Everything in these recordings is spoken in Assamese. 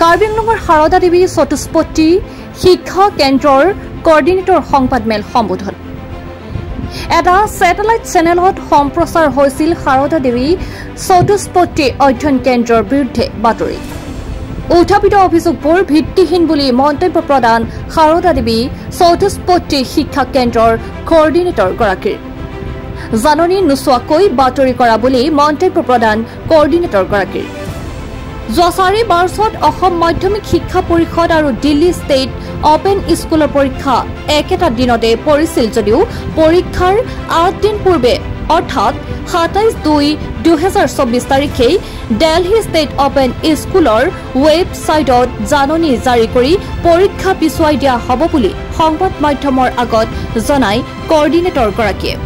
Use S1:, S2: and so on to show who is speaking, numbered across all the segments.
S1: কাৰ্বি আংলঙৰ সাৰদা দেৱী চতুষ্পতি শিক্ষা কেন্দ্ৰৰ কৰ্ডিনেটৰ সংবাদমেল সম্বোধন। এটা ছেটেলাইট চেনেলত সম্প্ৰচাৰ হৈছিল সাৰদা দেৱী চতুষ্পতি অধ্যয়ন কেন্দ্ৰৰ বিৰুদ্ধে বাতৰি। উত্থাপিত অভিযোগবোৰ ভিত্তিহীন বুলি মন্তব্য প্ৰদান সাৰদা দেৱী চতুষ্পতি শিক্ষা কেন্দ্ৰৰ কৰ্ডিনেটৰগৰাকীৰ। জাননী নোচোৱাকৈ বাতৰি কৰা বুলি মন্তব্য প্ৰদান কৰ্ডিনেটৰগৰাকীৰ। যোৱা 4 মাৰ্চত অসম মাধ্যমিক শিক্ষা পৰিষদ আৰু দিল্লী ষ্টেট অপেন স্কুলৰ পৰীক্ষা একেটা দিনতে পৰিছিল যদিও পৰীক্ষাৰ 8 দিন পূৰ্বে অৰ্থাৎ 27/2/2024 তাৰিখেই দিল্লী ষ্টেট অপেন স্কুলৰ ৱেবছাইটত জাননী জাৰি কৰি পৰীক্ষা পিছুৱাই দিয়া হ'ব বুলি সংবাদ মাধ্যমৰ আগত জনাই কৰ্ডিনেটৰগৰাকীয়ে।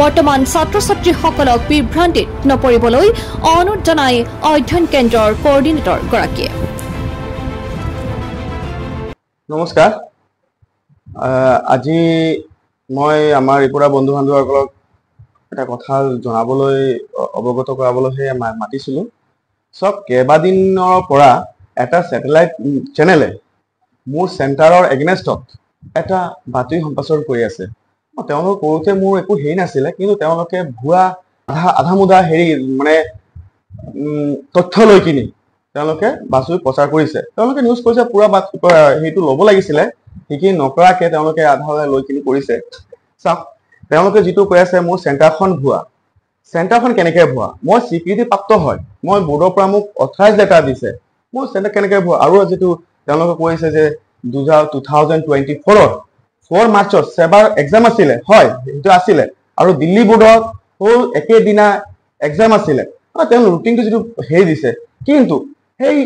S1: বৰ্তমান ছাত্ৰ ছাত্ৰীসকলক বিভ্ৰান্তিত নপৰিবলৈ অনুৰোধ জনাই অধ্যয়ন কেন্দ্ৰৰ কৰ্ডিনেটৰগৰাকীয়ে।
S2: নমস্কাৰ, আজি মই আমাৰ ত্ৰিপুৰা বন্ধু বান্ধৱসকলক এটা কথা জনাবলৈ, অৱগত কৰাবলৈহে মাতিছিলোঁ। চব কেইবাদিনৰ পৰা এটা ছেটেলাইট চেনেলে মোৰ চেণ্টাৰৰ এগেইনষ্টত এটা বাতৰি সম্প্ৰচাৰ কৰি আছে। তেওঁলোক কৰোঁতে মোৰ একো হেৰি নাছিলে, কিন্তু তেওঁলোকে ভুৱা আধা মুধা হেৰি মানে তথ্য লৈ কিনি তেওঁলোকে বাতৰি প্ৰচাৰ কৰিছে। তেওঁলোকে নিউজ কৰিছে, পুৰা সেইটো ল'ব লাগিছিলে, সেইখিনি নকৰাকে তেওঁলোকে আধা লৈ কিনি কৰিছে। চাওক, তেওঁলোকে যিটো কৈ আছে মোৰ চেণ্টাৰখন ভুৱা। চেণ্টাৰখন কেনেকে ভুৱা? মই স্বীকৃতিপ্ৰাপ্ত হয়, মই বৰ্ডৰ পৰা মোক অথৰাইজ লেটাৰ দিছে, মোৰ চেণ্টাৰ কেনেকে ভুৱা? আৰু যিটো তেওঁলোকে কৈছে যে 2024ত 4 মাৰ্চত ছেবাৰ এক্সাম আছিলে, হয় সেইটো আছিলে, আৰু দিল্লী বৰ্ডত একেদিনা এক্সাম আছিলে। তেওঁ ৰুটিনটো যিটো হেৰি দিছে, কিন্তু সেই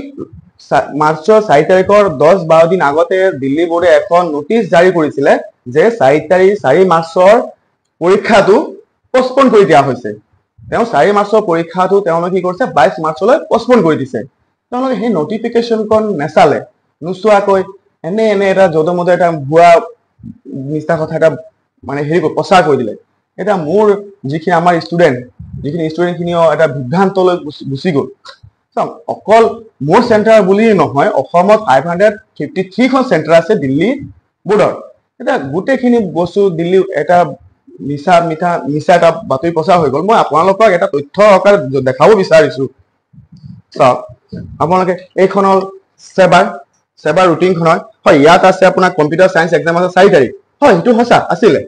S2: মাৰ্চৰ 4 তাৰিখৰ 10-12 দিন আগতে দিল্লী বৰ্ডে এখন নটিচ জাৰি কৰিছিলে যে 4 মাৰ্চৰ পৰীক্ষাটো পষ্টপন কৰি দিয়া হৈছে। তেওঁ 4 মাৰ্চৰ পৰীক্ষাটো তেওঁলোকে কি কৰিছে, 22 মাৰ্চলৈ পষ্টপন কৰি দিছে। তেওঁলোকে সেই নটিফিকেশ্যনখন নেচালে, নোচোৱাকৈ এনে এনে এটা যদে মদে এটা ভুৱা মিছা কথা এটা মানে হেৰি প্ৰচাৰ কৰি দিলে। এতিয়া মোৰ যিখিনি আমাৰ ষ্টুডেণ্ট, যিখিনি ষ্টুডেণ্টখিনিও এটা বিভ্ৰান্তলৈ গুচি গ'ল। চাওক, অকল মোৰ চেণ্টাৰ বুলিয়ে নহয়, অসমত 553খন চেণ্টাৰ আছে দিল্লী বৰ্ডৰ। এতিয়া গোটেইখিনি বস্তু দিল্লী এটা মিছা মিঠা মিছা এটা বাতৰি প্ৰচাৰ হৈ গ'ল। মই আপোনালোকক এটা তথ্য আকাৰে দেখাব বিচাৰিছো। চাওক, আপোনালোকে এইখন হ'ল ছেবাৰ ৰুটিনখন হয়। ইয়াত আছে আপোনাৰ কম্পিউটাৰ চায়েন্স এক্সাম আছে 4 তাৰিখ, হয় সেইটো সঁচা আছিলে।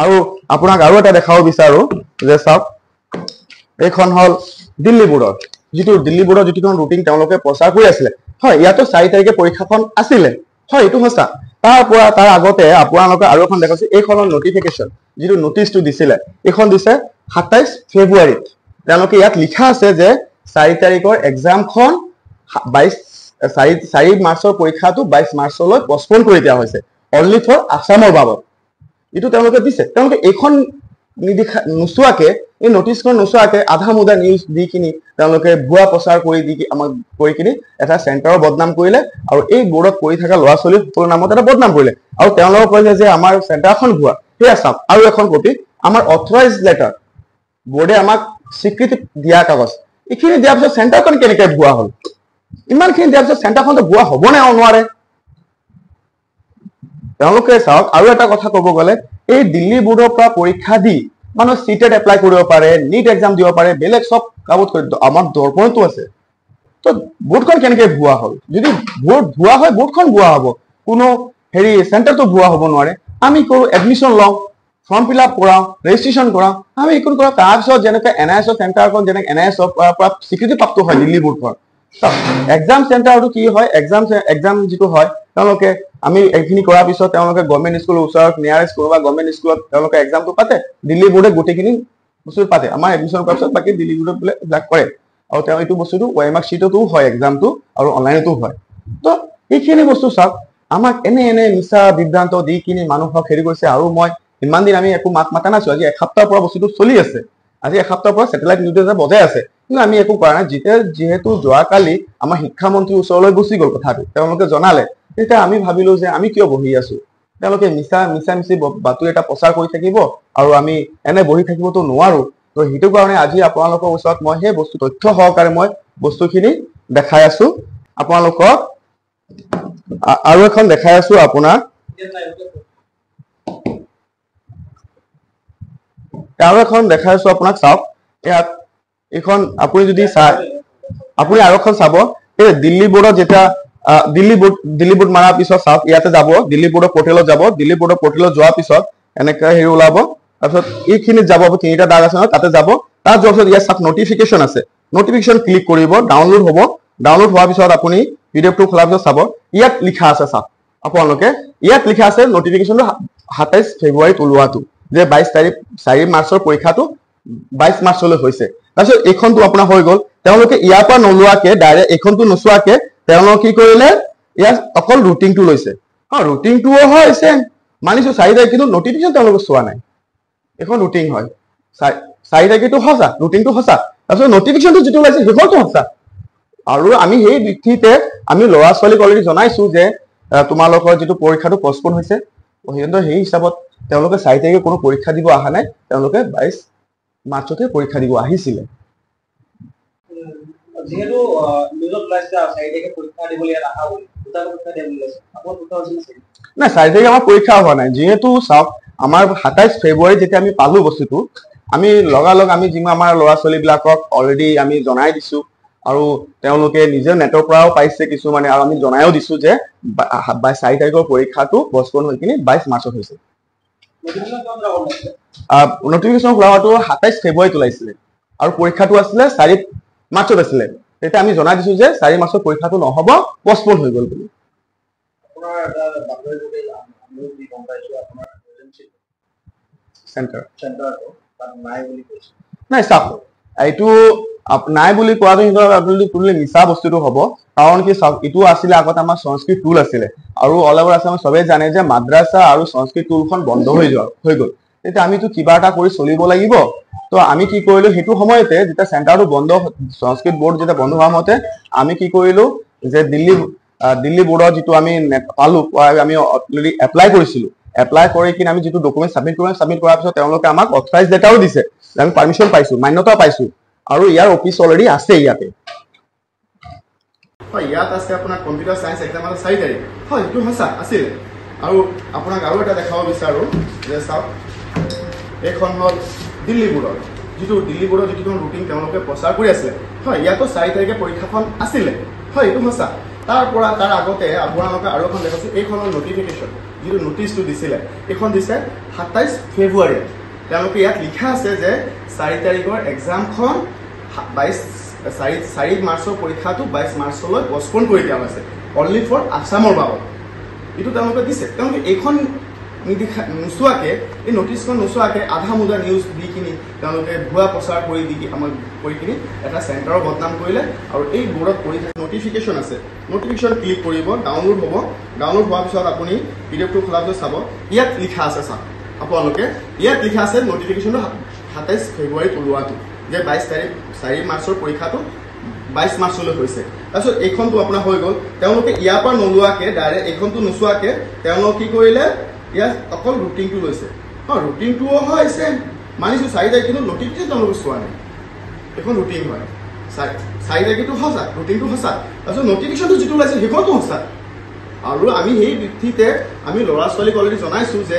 S2: আৰু আপোনাক আৰু এটা দেখাব বিচাৰো যে চাওক, এইখন হ'ল দিল্লী বৰ্ডৰ, যিটো দিল্লী বৰ্ডৰ যিটোখন ৰুটিন তেওঁলোকে প্ৰচাৰ কৰি আছিলে, হয় ইয়াতো 4 তাৰিখে পৰীক্ষাখন আছিলে, হয় এইটো সঁচা। তাৰ পৰা তাৰ আগতে আপোনালোকে আৰু এখন দেখাইছে, এইখনৰ নটিফিকেশ্যন যিটো নটিচটো দিছিলে, এইখন দিছে 27 ফেব্ৰুৱাৰীত। তেওঁলোকে ইয়াত লিখা আছে যে 4 তাৰিখৰ এক্সামখন 4 মাৰ্চৰ পৰীক্ষাটো 22 মাৰ্চলৈ পষ্টপন কৰি দিয়া হৈছে, অনলি ফৰ আছামৰ বাবদ। এইটো তেওঁলোকে দিছে। তেওঁলোকে এইখন নিদিখা নোচোৱাকে, এই নটিচখন নোচোৱাকে আধা মুধা নিউজ দি কিনি তেওঁলোকে ভুৱা প্ৰচাৰ কৰি দি আমাক কৰি কিনি এটা চেণ্টাৰৰ বদনাম কৰিলে, আৰু এই বৰ্ডত পঢ়ি থকা ল'ৰা ছোৱালী সকলো নামত এটা বদনাম কৰিলে। আৰু তেওঁলোকে কৈছে যে আমাৰ চেণ্টাৰখন ভুৱা। সেয়া চাওক, আৰু এখন কপি আমাৰ অথৰাইজ লেটাৰ, বৰ্ডে আমাক স্বীকৃতি দিয়া কাগজ, এইখিনি দিয়াৰ পিছত চেণ্টাৰখন কেনেকে ভুৱা হ'ল? ইমানখিনি দিয়াৰ পিছত চেণ্টাৰখনতো ভুৱা হ'ব নে নোৱাৰে? তেওঁলোকে চাওক, আৰু এটা কথা ক'ব গ'লে এই দিল্লী বৰ্ডৰ পৰা পৰীক্ষা দি মানুহ চিটেট এপ্লাই কৰিব পাৰে, নিট এক্সাম দিব পাৰে, বেলেগ চব কামত কৰি আমাৰ দৰ্পণতো আছে। তো বোৰ্ডখন কেনেকে ভুৱা হ'ল? যদি বোৰ্ড ভুৱা হয়, বোৰ্ডখন ভুৱা হ'ব, কোনো হেৰি চেণ্টাৰটো ভুৱা হ'ব নোৱাৰে। আমি কৰোঁ, এডমিশ্যন লওঁ, ফৰ্ম ফিল আপ কৰাওঁ, ৰেজিষ্ট্ৰেশ্যন কৰাওঁ, আমি এইখন কৰাওঁ। তাৰপিছত যেনেকৈ এন আই এছৰ চেণ্টাৰখন, যেনেকৈ এন আই এছৰ পৰা স্বীকৃতিপ্ৰাপ্ত হয় দিল্লী বোৰ্ডখন। এক্সাম চেণ্টাৰটো কি হয়, এক্সাম যিটো হয়, তেওঁলোকে আমি এইখিনি কৰাৰ পিছত তেওঁলোকে গভৰ্ণমেণ্ট স্কুলৰ ওচৰত নিয়াৰেষ্ট কোনোবা গভৰ্ণমেণ্ট স্কুলত তেওঁলোকে এক্সামটো পাতে। দিল্লী বৰ্ডে গোটেইখিনি বস্তু পাতে। আমাৰ এডমিশ্যন কৰাৰ পিছত বাকী দিল্লী বৰ্ডত বোলে এইবিলাক কৰে। আৰু তেওঁ এইটো বস্তুটো ৱাই মাৰ্ক শ্বীটতো হয় এক্সামটো, আৰু অনলাইনতো হয়। তো এইখিনি বস্তু চাওক, আমাক এনে এনে মিছা বিভ্ৰান্ত দি কিনি মানুহক হেৰি কৰিছে। আৰু মই ইমান দিন আমি একো মাত মাতা নাছো, আজি এসপ্তাহৰ পৰা বস্তুটো চলি আছে, আজি এসপ্তাহৰ পৰা ছেটেলাইট নিউজ এটা বজাই আছে, কিন্তু আমি একো কৰা নাই। যিহেতু যোৱাকালি আমাৰ শিক্ষামন্ত্ৰীৰ ওচৰলৈ গুচি গ'ল কথাটো, তেওঁলোকে জনালে, তেতিয়া আমি ভাবিলো যে আমি কিয় বহি আছো? তেওঁলোকে মিছা মিছা মিছি বাতৰি এটা প্ৰচাৰ কৰি থাকিব আৰু আমি এনে বহি থাকিবতো নোৱাৰো। তো সেইটো কাৰণে আজি আপোনালোকৰ ওচৰত মই সেই বস্তু তথ্য সহকাৰে মই বস্তুখিনি দেখাই আছো। আপোনালোকক আৰু এখন দেখাই আছো আপোনাক, আৰু এখন দেখাই আছো আপোনাক। চাওক ইয়াত এইখন আপুনি যদি চাই, আপুনি আৰু এখন চাব। এই দিল্লী বোৰ্ডত যেতিয়া দিল্লী বোৰ্ড মাৰাৰ পিছত চাওক ইয়াতে যাব, দিল্লী বোৰ্ডৰ পৰ্টেলত যাব। দিল্লী বোৰ্ডৰ পৰ্টেলত যোৱাৰ পিছত এনেকে হেৰি ওলাব, তাৰপিছত এইখিনিত যাব, তিনিটা দাগ আছে নহয়, তাতে যাব। তাত যোৱাৰ পিছত ইয়াত চাওক নটিফিকেশ্যন আছে, নটিফিকেশ্যন ক্লিক কৰিব, ডাউনলোড হ'ব। ডাউনলোড হোৱাৰ পিছত আপুনি পি ডি এফটো খোলাৰ পিছত চাব ইয়াত লিখা আছে, চাওক আপোনালোকে ইয়াত লিখা আছে নটিফিকেশ্যনটো 27 ফেব্ৰুৱাৰীত ওলোৱাটো, যে 22 তাৰিখ 4 মাৰ্চৰ পৰীক্ষাটো 22 মাৰ্চলৈ হৈছে। তাৰপিছত এইখনটো আপোনাৰ হৈ গ'ল। তেওঁলোকে ইয়াৰ পৰা নোলোৱাকে ডাইৰেক্ট এইখনটো নোচোৱাকে তেওঁলোকে কি কৰিলে, ইয়াত অকল ৰুটিংটো লৈছে। হয়, ৰুটিংটোও হয় চেম, মানিছো 4 তাৰিখ, কিন্তু নটিফিকেশ্যন তেওঁলোকে চোৱা নাই। এইখন ৰুটিং হয়, 4 তাৰিখটো সঁচা, ৰুটিংটো সঁচা, তাৰপিছত নটিফিকেশ্যনটো যিটো ওলাইছে সেইখনটো সঁচা। আৰু আমি সেই ভিত্তিতে আমি ল'ৰা ছোৱালীক অলৰেডি জনাইছো যে তোমালোকৰ যিটো পৰীক্ষাটো পষ্টপন হৈছে, কিন্তু সেই হিচাপত তেওঁলোকে 4 তাৰিখে কোনো পৰীক্ষা দিব অহা নাই, তেওঁলোকে 22 মাৰ্চতে পৰীক্ষা দিব আহিছিলে।
S3: যিহেতু নিউজত ওলাইছে 4 তাৰিখে পৰীক্ষা দিবলৈ ইয়াত অহা বুলি, দুটা পৰীক্ষা দিয়া বুলি ওলাইছে, আপোনাৰ পৰীক্ষা হৈছে নে?
S2: নাই, 4 তাৰিখে আমাৰ পৰীক্ষা হোৱা নাই। যিহেতু চাওক আমাৰ 27 ফেব্ৰুৱাৰী যেতিয়া আমি পালো বস্তুটো, আমি লগালগ আমি যিমান আমাৰ ল'ৰা ছোৱালীবিলাকক অলৰেডি আমি জনাই দিছো, আৰু তেওঁলোকে নিজে নেটৰ পৰাও পাইছে কিছুমানে, আৰু আমি জনাইও দিছো যে 4 তাৰিখৰ পৰীক্ষাটো পষ্টপন হৈ কিনি 22 মাৰ্চত হৈছে। নটিফিকেশ্যন খোলা হোৱাটো 27 ফেব্ৰুৱাৰীত ওলাইছিলে আৰু পৰীক্ষাটো আছিলে 4 মাৰ্চত আছিলে। তেতিয়া আমি জনাই দিছো যে 4 মাৰ্চৰ পৰীক্ষাটো নহ'ব, পষ্টপন হৈ গ'ল বুলি। নাই চাওক, এইটো নাই বুলি কোৱাটো কিন্তু মিছা বস্তুটো হ'ব। কাৰণ কি চাওক, এইটো আছিলে আগতে আমাৰ সংস্কৃত টুল আছিলে, আৰু অল অভাৰ আছাম চবেই জানে যে মাদ্ৰাছা আৰু সংস্কৃত টুলখন বন্ধ হৈ গ'ল। তেতিয়া আমিতো কিবা এটা কৰি চলিব লাগিব। তো আমি কি কৰিলো, সেইটো সময়তে যেতিয়া চেণ্টাৰটো বন্ধ, সংস্কৃত বোৰ্ড যেতিয়া বন্ধ হোৱাৰ মতে আমি কি কৰিলো যে দিল্লী বোৰ্ডৰ যিটো আমি পালো, আমি অলৰেডি এপ্লাই কৰিছিলো। এপ্লাই কৰি কিনে আমি যিটো ডকুমেণ্ট ছাবমিট কৰিলো, ছাবমিট কৰাৰ পিছত তেওঁলোকে আমাক অথৰাইজ লেটাৰো দিছে, আমি পাৰ্মিশ্যন পাইছো, মান্যতা পাইছো, আৰু ইয়াৰ অফিচ অলৰেডি আছে ইয়াতে। হয়, ইয়াত আছে আপোনাৰ কম্পিউটাৰ চায়েন্স এক্সাম আছে 4 তাৰিখ। হয়, সেইটো সঁচা আছিল। আৰু আপোনাক আৰু এটা দেখাব বিচাৰোঁ যে চাওক, এইখন হ'ল দিল্লী বোৰ্ডৰ, যিটো দিল্লী বোৰ্ডৰ যিটো ৰুটিন তেওঁলোকে প্ৰচাৰ কৰি আছিলে। হয়, ইয়াতো 4 তাৰিখে পৰীক্ষাখন আছিলে। হয়, এইটো সঁচা। তাৰ পৰা তাৰ আগতে আপোনালোকে আৰু এখন দেখাইছোঁ, এইখনৰ নটিফিকেশ্যন যিটো নটিচটো দিছিলে, এইখন দিছে 27 ফেব্ৰুৱাৰীত। তেওঁলোকে ইয়াত লিখা আছে যে 4 তাৰিখৰ এক্সামখন 4 মাৰ্চৰ পৰীক্ষাটো 22 মাৰ্চলৈ পষ্টপন কৰি দিয়া হৈছে, অনলি ফৰ আছামৰ বাবদ। এইটো তেওঁলোকে দিছে। তেওঁলোকে এইখন নিদিখা নোচোৱাকে, এই নটিচখন নোচোৱাকে আধা মুধা নিউজ দি কিনি তেওঁলোকে ভুৱা প্ৰচাৰ কৰি দি আমাক কৰি কিনি এটা চেণ্টাৰৰ বদনাম কৰিলে। আৰু এই বোৰ্ডত পৰি থকা নটিফিকেশ্যন আছে, নটিফিকেশ্যন ক্লিক কৰিব, ডাউনলোড হ'ব। ডাউনলোড হোৱাৰ পিছত আপুনি পি ডি এফটো খোলাৰ পিছত চাব ইয়াত লিখা আছে, চাওক আপোনালোকে ইয়াত লিখা আছে নটিফিকেশ্যনটো 27 ফেব্ৰুৱাৰীত ওলোৱাটো, যে 22 তাৰিখ 4 মাৰ্চৰ পৰীক্ষাটো 22 মাৰ্চলৈ হৈছে। তাৰপিছত এইখনটো আপোনাৰ হৈ গ'ল। তেওঁলোকে ইয়াৰ পৰা নোলোৱাকে ডাইৰেক্ট এইখনটো নোচোৱাকে তেওঁলোকে কি কৰিলে, ইয়াত অকল ৰুটিংটো লৈছে। হয়, ৰুটিংটোও হয় চেম, মানিছো 4 তাৰিখ, কিন্তু নটিফিকেশ্যন তেওঁলোকে চোৱা নাই। এইখন ৰুটিং হয়, 4 তাৰিখটো সঁচা, ৰুটিংটো সঁচা, তাৰপিছত নটিফিকেশ্যনটো যিটো ওলাইছে সেইখনটো সঁচা। আৰু আমি সেই ভিত্তিতে আমি ল'ৰা ছোৱালীক অলৰেডি জনাইছো যে